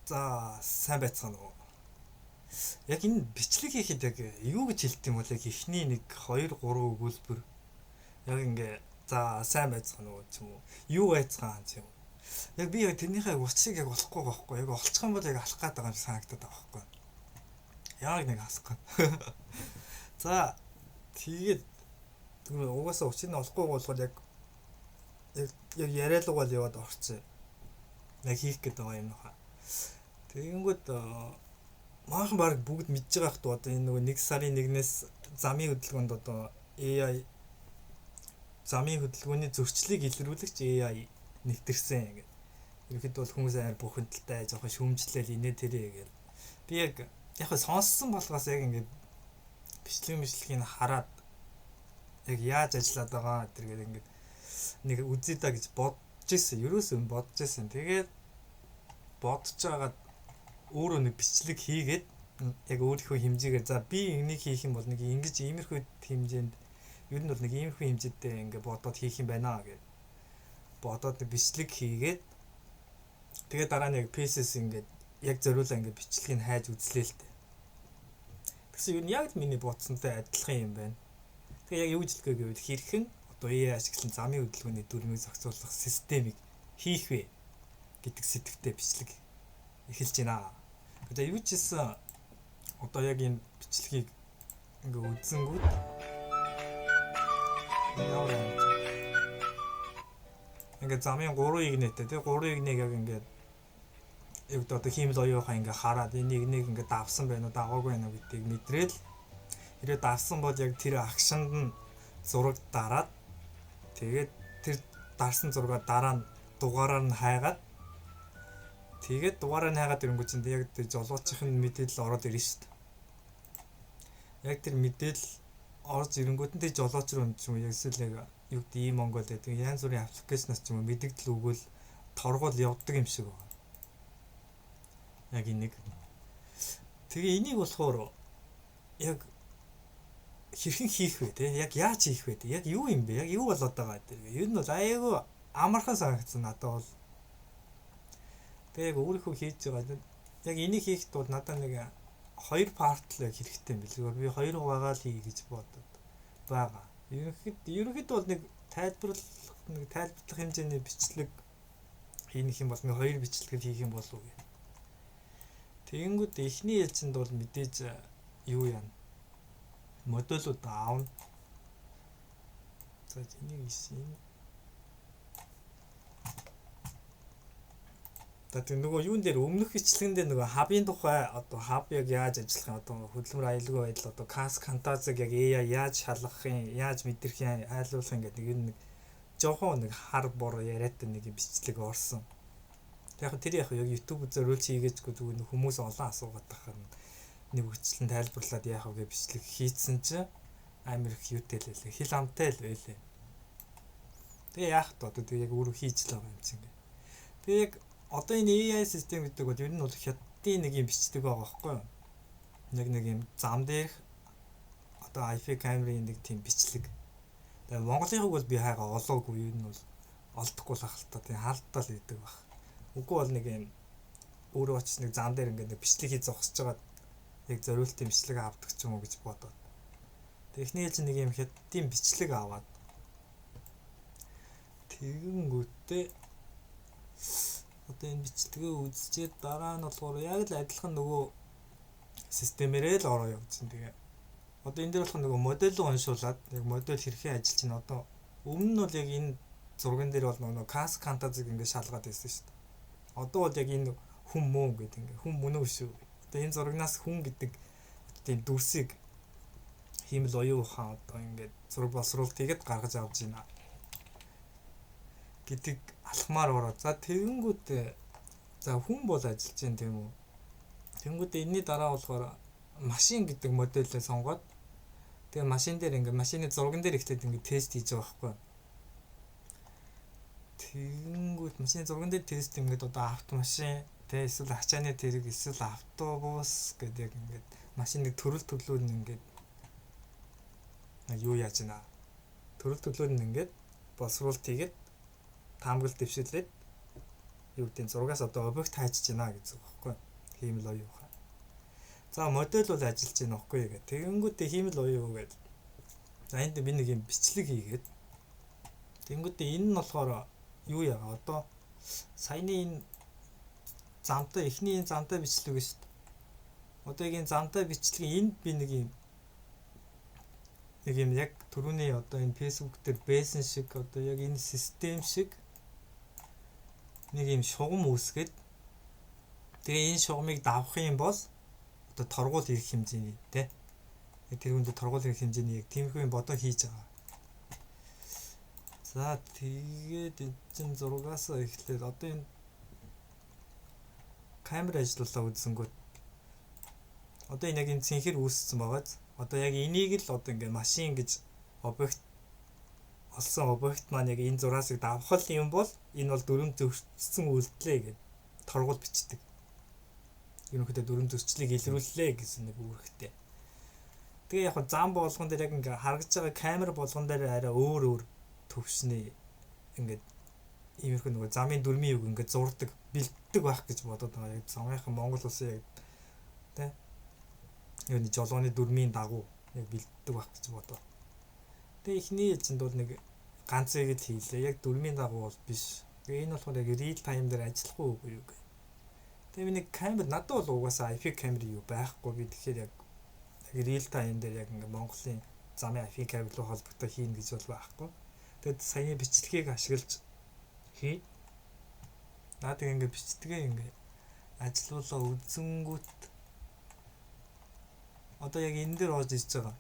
За, сайн байцгаана уу? Яг энэ бичлэг хийхэд яг юу гэж хэлдэг юм бол яг эхний нэг 2 3 өгүүлбэр яг ингээ за сайн байцгаана уу ч юм уу, юу байцгаана ч юм уу. Яг би яг тэрнийхээ учрыг яг олохгүй байгаа байхгүй. Яг олчих юм бол яг алах гээд байгаа юм санагдаад байгаа байхгүй. Яг нэг алах гээд. За, тэгээд тэгвэл угаасаа учрыг нь олохгүй болохоор яг яг яриалуугаал яваад орсон. Яг хийх гээд байгаа юм нөхөө. Тэгэнгүүт манайхан баг бүгд мэдж байгаа хт одоо энэ нөгөө 1 сарын 1-ээс замын хөдөлгөөнд одоо AI замын хөдөлгөөний зөрчлийг илрүүлэгч AI нэвтэрсэн гэдэг. Ерөнхийдөө бол хүмүүс амар бухимдалтай, жоохон шүүмжлээл инээ тэрэ гэдэг. Би яг яг сонссон болохоос яг ингээд бичлэг мишлэгийг хараад яг яаж ажиллаад байгаа тэргээд ингээд нэг үзье да гэж бодож исэн. Ерөөсөө бодож исэн. Тэгээд бодож байгаад өөрөө нэг бичлэг хийгээд яг өөрийнхөө хэмжээгээр за би энийг хийх юм бол нэг ингэж иймэрхүү хэмжээнд ер нь бол нэг иймэрхүү хэмжээтэй ингээ бодоод хийх юм байна гэд бодоод нэг бичлэг хийгээд тэгээд дараа нь яг PC-с ингээд яг зориулаа ингээ бичлэгийг хайж үзлээ л дээ. Тэгсэн ер нь яг л миний бодсонтой адилхан юм байна. Тэгээ яг юу гэж хэлэх гэвэл хэрхэн одоо AI ашиглан замын хөдөлгөөний дүрмийг зохицуулах системийг хийх вэ гэдэг сэдвтэй бичлэг эхэлж байна. Одоо юу ч гэсэн одоо яг энэ бичлэгийг ингээ үзэнгүүт ямар юм ингээ замын 3 игнэтэй тий 3 игнийг яг ингээ яг одоо хиймэл оюухан ингээ хараад энийг нэг ингээ давсан байна уу даваагүй байна уу гэдгийг мэдрээл хэрэг давсан бол яг тэр агшинд нь зураг дараад тэгээд тэр дарсан зургаа дараа нь дугаараар нь хайгаад тэгээд дугаараа нь хайгаад ирэнгүүт чинь яг тэр жолоочийн мэдээлэл ороод ирнэ шүү дээ. Яг тэр мэдээлэл орж ирэнгүүт нь тэр жолооч руу ч юм уу яг эсвэл яг юу гэдэг ийм Монгол гэдэг янз бүрийн аппликейшнаас ч юм уу мэдэгдэл өгөөл торгуул явдаг юм шиг байна. Яг энийг. Тэгээ энийг болохоор яг хэрхэн хийх вэ те? Яг яаж хийх вэ? Яг юу юм бэ? Яг юу болоод байгаа гэдэг. Ер нь бол айгүй амархан санагдсан надад бол. Тэгээ яг өөрийнхөө хийж байгаа. Яг энийг хийхэд бол надад нэг хоёр part л яг хэрэгтэй юм билээ. Би хоёр хуваагаа л хий гэж бодод байгаа. Ерөнхийдөө бол нэг тайлбарлах нэг тайлбарлах хэмжээний бичлэг хийх юм бол нэг хоёр бичлэг хийх юм болов уу гэх. Тэгэнгүүт эхний ээлжинд бол мэдээж юу яана? Модулууд аавна. За энийг энэ За тэг нөгөө юун дээр өмнөх бичлэгэн дээр нөгөө хабын тухай одоо хаб яг яаж ажиллах юм одоо хөдөлмөр аюулгүй байдал одоо кас кантазыг яг AI яаж шалгах юм яаж мэдрэх юм айлуулах юм гэдэг нэг жоохон нэг хар бор яриатай нэг бичлэг орсон. Яг тэр яг YouTube зориулж хийгээчгүй зүгээр хүмүүс олон асуугаад тахаар нэг үгчлэн тайлбарлаад яах вэ гэж бичлэг хийцэн чинь амар их юутай л байлээ. Хил амтай л байлээ. Тэгээ яах вэ одоо тэг яг өөрөө хийж л байгаа юм чинь. Тэгээ яг одоо энэ AI систем гэдэг бол ер нь бол хятадын нэг юм бичлэг байгаа байхгүй юу? Нэг нэг юм зам дээрх одоо IP камерын нэг тийм бичлэг. Тэгээ Монголынхыг бол би хайгаа олоогүй ер нь бол олдохгүй л ахalta тийм хаалтал идэг баг. Үгүй бол нэг юм өөрөө очиж нэг зам дээр ингээд нэг бичлэг хийж зогсож байгаа яг зориултын бичлэг авдаг ч юм уу гэж бодоод. Техний ээлж нэг юм хятадын бичлэг аваад тэгэнгүүтээ одоо энэ бичлэгээ үзчихэд дараа нь болохоор яг л адилхан нөгөө системээрээ л ороо явуулсан. Тэгээ одоо энэ дээр болохоор нөгөө модель уншуулад яг модель хэрхэн ажиллаж байна. Одоо өмнө нь бол яг энэ зурган дээр бол нөгөө кас кантазыг ингээд шалгаад байсан шүү дээ. Одоо бол яг энэ хүн мөн гэдэг ингээд хүн мөн үү шүү. Одоо энэ зурагнаас хүн гэдэг тийм дүрсийг хиймэл оюун ухаан одоо ингээд зураг боловсруулалт хийгээд гаргаж авч байна гэдэг алхмаар ороо. За тэгэнгүүт за хүн бол ажиллаж байна тийм үү. Тэгэнгүүт энэний дараа болохоор машин гэдэг модельээ сонгоод тэгээ машин дээр ингээд машины зурган дээр эхлээд ингээд тест хийж байгаа байхгүй. Тэгэнгүүт машины зурган дээр тест ингээд одоо автомашин тэ эсвэл ачааны тэрэг эсвэл автобус гэдэг яг ингээд машины төрөл төрлөөр нь ингээд юу яаж байна. Төрөл төрлөөр нь ингээд боловсруулалт хийгээд таамаглал дэвшүүлээд Юу гэдэг нь зургаас одоо объект хайчиж байна гэж үг байхгүй. Хиймэл оюун ухаан. За, модель бол ажиллаж байна байхгүй гэх. Тэгэнгүүтээ хиймэл оюун гэдэг. За, энд би нэг юм бичлэг хийгээд, тэгэнгүүтээ энэ нь болохоор юу яага, одоо саяны энэ замтай, эхний энэ замтай бичлэг шүү дээ. Одоо яг энэ замтай бичлэгийн энд би нэг юм яг түрүүний одоо энэ Facebook дээр байсан шиг, одоо яг энэ систем шиг нэг юм шугам үүсгээд, тэгээ энэ шугамыг давах юм бол одоо торгуул ирэх хэмжээний, тэ, тэр хүнд торгуул ирэх хэмжээний яг тиймэрхүү юм бодоо хийж байгаа. За, тэгээд энэ чинь зургаас эхлээд одоо энэ камер ажиллуулаа үзсэнгүүт одоо энэ яг энэ цэнхэр үүссэн байгааз, одоо яг энийг л одоо ингээ машин гэж объект олсон объект маань яг энэ зураасыг давах юм бол энэ бол дүрэм зөрчсөн үйлдэлээ гэд торгуул бичдэг. Ерөнхийдөө дүрэм зөрчлийг илрүүллээ гэсэн нэг үүрэгтэй. Тэгээ яг зам болгон дээр яг ингээ харагдж байгаа камер болгон дээр арай өөр өөр төвшний ингээд иймэрхүү нөгөө замын дүрмийн юг ингээд зурдаг, бэлддэг байх гэж бодоод байгаа. Яг замынхан Монгол улсын яг, тэ, юуны жолооны дүрмийн дагуу яг бэлддэг байх гэж бодоо. Тэгээ эхний ээлжинд бол нэг ганцыг л хийлээ. Яг дүрмийн дагуу бол биш. Тэгээ энэ болохоор яг real time дээр ажиллах уу, үгүй юу гэх. Тэгээ би нэг камер, надад бол угаасаа IP камер юу байхгүй. Би тэгэхээр яг real time дээр яг ингээ Монголын замын IP камер руу холбогдоо хийнэ гэж бол байхгүй. Тэгээд саяны бичлэгийг ашиглаж хий. Наа, тэг ингээ бичдэгээ ингээ ажилуулаа үзэнгүүт одоо яг энэ дээр орж ирж байгаа.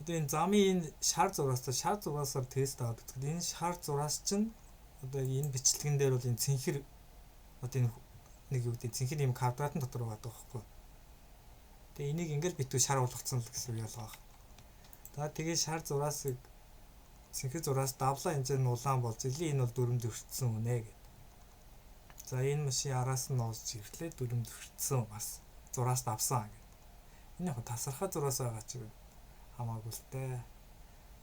Одоо энэ замын энэ шар зураасаар тест аваад үзэхэд энэ шар зураас чинь одоо яг энэ бичлэгэн дээр бол энэ цэнхэр, одоо энэ нэг юу гэдэг, цэнхэр юм квадратын дотор байгаа байхгүй. Тэгээ энийг ингээл битүү шар болгоцсон л гэсэн үг ялгаа. За, тэгээ шар зураасыг цэнхэр зураас давлаа, энэ чинь улаан болж илээ, энэ бол дүрэм зөрчсөн үнэ гэд. За, энэ машин араас нь олж ирлээ, дүрэм зөрчсөн, бас зураас давсан гэд. Энэ яг тасархай зураас байгаа ч хамаагүй л дээ.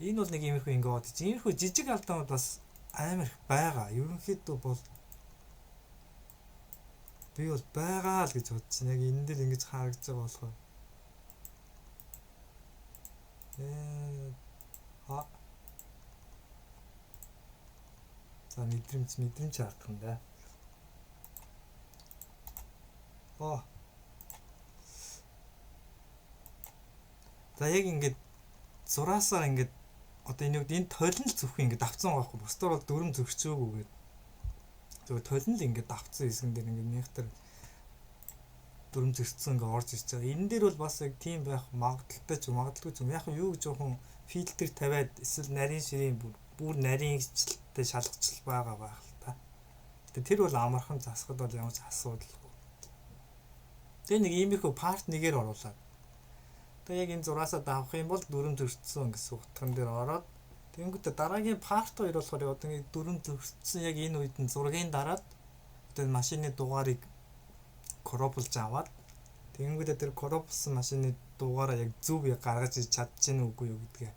Энэ бол нэг иймэрхүү ингээ бодож, иймэрхүү жижиг алдаанууд бас амар их байгаа. Ерөнхийдөө бол би бол байгаа л гэж бодож байна. Яг энэ дээр ингэж харагдаж байгаа болохоор. Э а За, мэдрэмж харагдах юм да. Оо. За, яг ингээд зураасаар ингээд одоо энэ үед энэ толин л зөвхөн ингээд давцсан байгаа байхгүй. Бусдаар бол дүрэм зөрчөөгүй гээд. Зөвхөн толин л ингээд давцсан хэсгэн дээр ингээд мехтер дүрэм зөрчсөн ингээд орж ирж байгаа. Энэ дээр бол бас яг тийм байх магадлалтай ч магадaltaгүй ч юм. Яг юу гэж жоохон фильтр тавиад эсвэл нарийн ширийн бүр нарийн хичлэлтэй шалгачлал байгаа байх л та. Гэтэ тэр бол амархан засахад бол ямар ч асуудалгүй. Тэгээ нэг иймэрхүү part 1-ээр оруулаад. Тэгээ яг энэ зураасаа давах юм бол дүрэм зөрчсөн гэсэн утган дээр ороод, тэгэнгүүтээ дараагийн part 2 болохоор одоо ингэ дүрэм зөрчсөн яг энэ үед нь зургийн дараад одоо энэ машины дугаарыг crop лж аваад, тэгэнгүүтээ тэр crop лсан машины дугаараа яг зөв яг гаргаж иж чадчихэв үгүй юу гэдгээ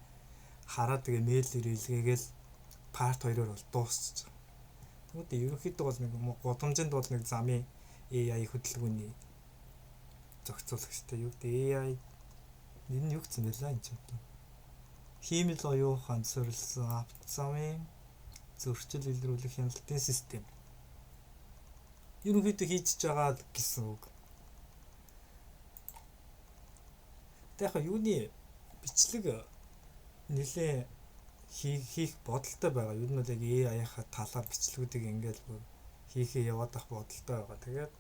хараад, тэгээ мэйл ирээлгээгээл part 2-оор бол дуусчих. Тэгвэл ерөнхийдөө бол нэг гудамжинд бол нэг замын AI хөдөлгөөний зохицуулагчтай, юу гэдэг, AI нэр нь юу гэсэн бэлээ энэ ч одоо. Хиймэл оюун ухаанд суурилсан авто замын зөрчил илрүүлэх хяналтын систем. Ерөнхийдөө хийж байгаа гэсэн үг. Тэг яг юуны бичлэг нэлээ хийх бодолтой байгаа. Ер нь бол яг AI-ийнхаа талаар бичлэгүүдийг ингээл бүр хийхээ яваад ах бодолтой байгаа. Тэгээд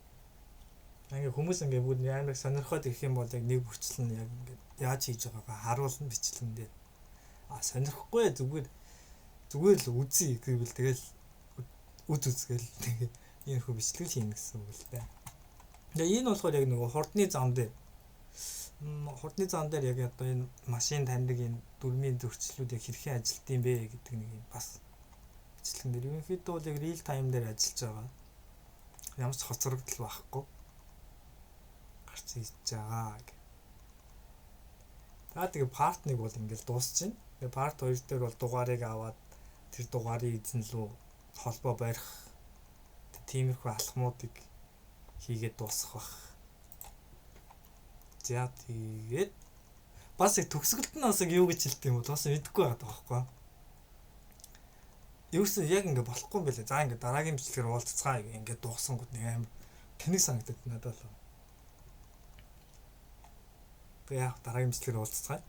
ингээ хүмүүс ингээ бүгд амар сонирхоод ирэх юм бол яг нэг бүрчлэн яг ингээ яаж хийж байгаагаа харуулна бичлэгэн дээр. А сонирхгүй, зүгээр зүгээр л үзье гэвэл тэгэл үз үзгээл тэгээ иймэрхүү бичлэг хийнэ гэсэн үг л дээ. Тэгээ энэ болохоор яг нөгөө хурдны зам дээр яг одоо энэ машин таньдаг энэ дүрмийн зөрчлүүд яг хэрхэн ажилт юм бэ гэдэг нэг юм бас бичлэгэн дээр ерөнхийдөө бол яг real time дээр ажиллаж байгаа. Ямар ч хоцрогдол байхгүй гарч ирж байгаа. За, тэгээ part 1 бол ингээл дуусчихна. Тэгээ part 2 дээр бол дугаарыг аваад тэр дугаарын эзэн лүү Холбоо барих тиймэрхүү алхмуудыг хийгээд дуусгах бах. За, тэгээд бас яг төгсгөлд нь бас яг юу гэж хэлдэг юм бол бас мэдэхгүй байгаа байхгүй. Ерөөсөн яг ингээ болохгүй юм байлаа. За, ингээ дараагийн бичлэгээр уулзцгаая гэ ингээ дуусангууд нэг амар тэнэг санагдаад надад л. Тэгээ яг дараагийн бичлэгээр уулзцгаая.